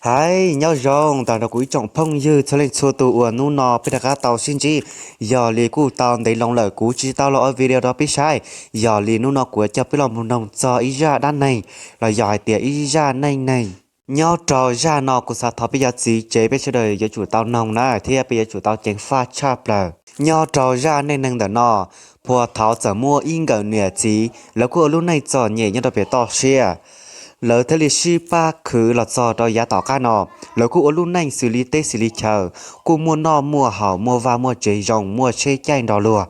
Hais nyob zoo tag nrho kuv ib tsoom phooj ywg txhua leej txhua tus uas hnub no peb rov qab tau sib ntsib. Yog li kuj tau ntev loo lawm kuv tsis tau los ua video rau peb saib, yog li hnub no kuv yuav coj peb los mus noog txog ib zaj dab neeg los yog hais tias ib zaj neej neeg. Nyob rau zaj no kuv xav thov peb cov txiv tsev peb sawv daws yuav tsum tau noog na thiab peb yuav tsum tau ceev faj tshaj plaws. Nyob rau zaj neej neeg ntawm no, puag thaum txawm muaj ib nkawm niam txiv lawv kuj ua lub neej txom nyem nyob rau pem toj siab, lawv thiaj li sib pab khwv los txog rau yav tom qab no. Lawv kuj ua lub neej xws li teb xws li chaw, kuj muaj noj muaj haus, muaj vaj muaj tsev zoo, muaj tsheb caij nrog luag.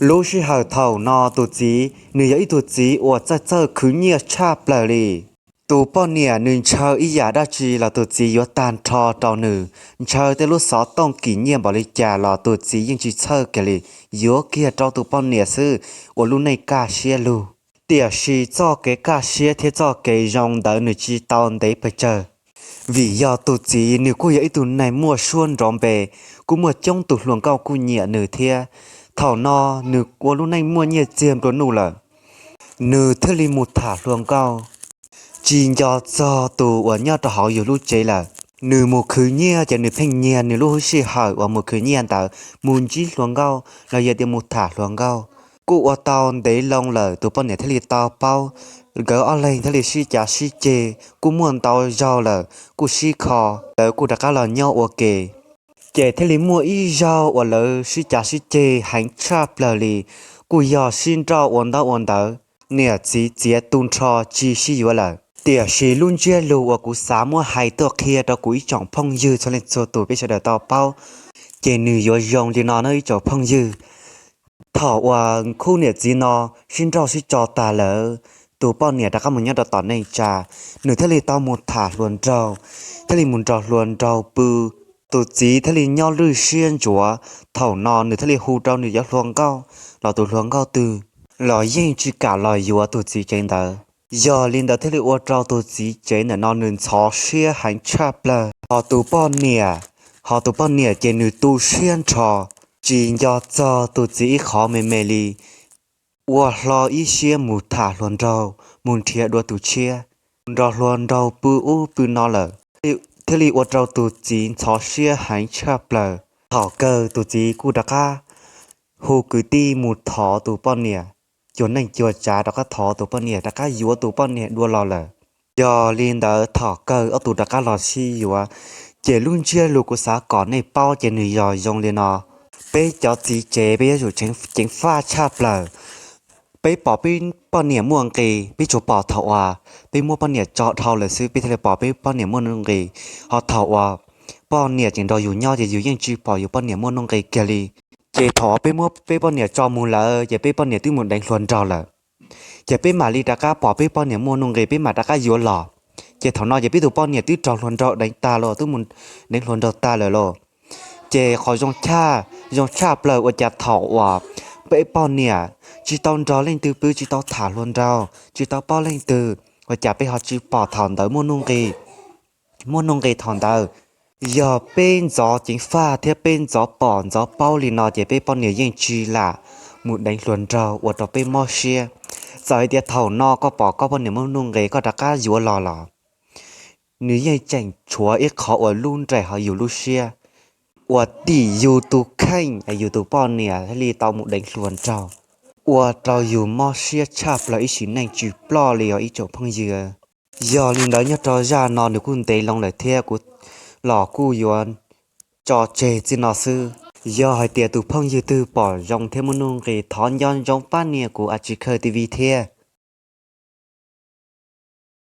Lub sij hawm thaum no tus txiv nws yog ib tug txiv uas txawj txawj khwv nyiaj tshaj plaws li. Tus poj niam nws ntshaw ib yam dab tsi los tus txiv yuav tag nrho rau nws, ntshaw tej lub xov tooj kim nyiaj npaum li cas los tus txiv yeej tsis txhawj kiag li, yuav kiag rau tus poj niam xwb, ua lub neej kaj siab lug. Tiam sis txoj kev kaj siab thiab txoj kev zoo ntawd nws tsis tau ntev pes tsawg, vim yog tus txiv nws kuj yog ib tug neeg muaj suab nrov npe, kuj muaj coob tus hluas nkauj kuj nyiam nws thiab. Thaum no nws ua lub neej muaj nyiaj txiag nplua nuj lawm, nws thiaj li mus tham hluas nkauj. Tsis nco txog tus uas nyob rau hauv yus lub tsev lawm, nws mus khwv nyiaj ces nws pheej nyiag nws lub sij hawm uas mus khwv nyiaj ntawd mus ntsib hluas nkauj los yog tias mus tham hluas nkauj. Kuj ua tau ntev loo lawm tus poj niam thiaj li tau paub, nkawd ob leeg thiaj li sib cav sib ceg kuj muaj ntau zaug lawm kuj sib kho, lawv kuj rov qab los nyob ua ke. Ces thiaj li muaj ib zaug uas lawv sib cav sib ceg heev tshaj plaws li, kuj yog sib nrauj ua ntaub ua ntawv, niam txiv txiav tu nrho tsis sib yuav lawm. Tiam sis lub ntsiab lus uas kuv xav muab hais tuaj qhia rau kuv ib tsoom phooj ywg txhua leej txhua tus peb sawv daws tau paub, ces nws yuav zoo li no nawb ib tsoom phooj ywg. Thaum uas khub niam txiv no sib nrauj sib tso tag lawm, tus poj niam rov qab mus nyob rau tom neej tsa, nws thiaj li tau mus tham hluas nraug, thiaj li mus nrog hluas nraug pw. Tus txiv thiaj li nyob lwj siab ntsuav, thaum no nws thiaj li hu rau nws cov hluas nkauj los tus hluas nkauj twg los yeej tsis kam los yuav tus txiv tsev ntawd. Yog li ntawd thiaj li ua rau tus txiv tsev ntawm no nws ntxhov siab heev tshaj plaws. Ho tus poj niam, ho tus poj niam ces nws tu siab nrho, tsis nco txog tus txiv ib qho me me li, ua hlo ib siab mus tham hluas nraug, mus nrhiav dua tus tshiab, mus nrog hluas nraug pw ub pw no lawm, thiaj li ua rau tus txiv ntxhov siab heev tshaj plaws. Thaum kawg tus txiv kuj rov qab hu kwv tij mus thov tus poj niam, cuag neej cuag tsav rov qab thov tus poj niam rov qab yuav tus poj niam dua los lawm. Yog li ntawd thaum kawg ob tug rov qab los sib yuav, ces lub ntsiab lus kuv xav kom nej paub ces nws yog zoo li no. Peb cov txiv tsev peb yuav tsum ceev faj tshaj plaws. Peb pom peb poj niam muaj nqis, peb tsuas pom thaum uas peb muab poj niam tso dhau lawm xwb peb thiaj li pom peb poj niam muaj nuj nqis. Ho thaum uas poj niam tseem nrog yus nyob ces yus yeej tsis pom yus poj niam muaj nuj nqis kiag li. Ces thaum uas peb muab peb poj niam tso mus lawm ces peb poj niam twb mus deev hluas nraug lawm. Ces peb mam li rov qab pom peb poj niam muaj nuj nqis peb mam rov qab yuav los. Ces thaum no ces peb tus poj niam twb raug hluas nraug deev tag los twb mus deev hluas nraug tag lawm los. Ces qhov zoo tshaj, zoo tshaj plaws ua cas thaum uas peb poj niam tsis tau nrog leej twg pw, tsis tau tham hluas nraug, tsis tau paub leej twg, ua cas peb ho tsis pom thaum ntawd muaj nuj nqis, muaj nuj nqis thaum ntawd. Yog peb ntxov ceev faj thiab peb ntxov pom ntxov paub li no ces peb poj niam yeej tsis lam mus deev hluas nraug ua rau peb mob siab. Txawm hais tias thaum no koj pom koj poj niam muaj nuj nqis koj rov qab yuav los los, nws yeej tseem tshuav ib qho uas lub nraim hauv yus lub siab, uas tim yus tus kheej yus tus poj niam thiaj li tau mus deev hluas nraug, ua rau yus mob siab tshaj plaws ib sim neej tsis ploj li os ib tsoom phooj ywg. Yog li ntawd nyob rau zaj no nws kuj ntev loo lawm thiab kuv los kuj yuav tso tseg txij no xwb. Yog hais tias tus phooj ywg twg pom zoo thiab muaj nuj nqis thov nco ntsoov pab nias kuv A Tsis Khawj T V thiab.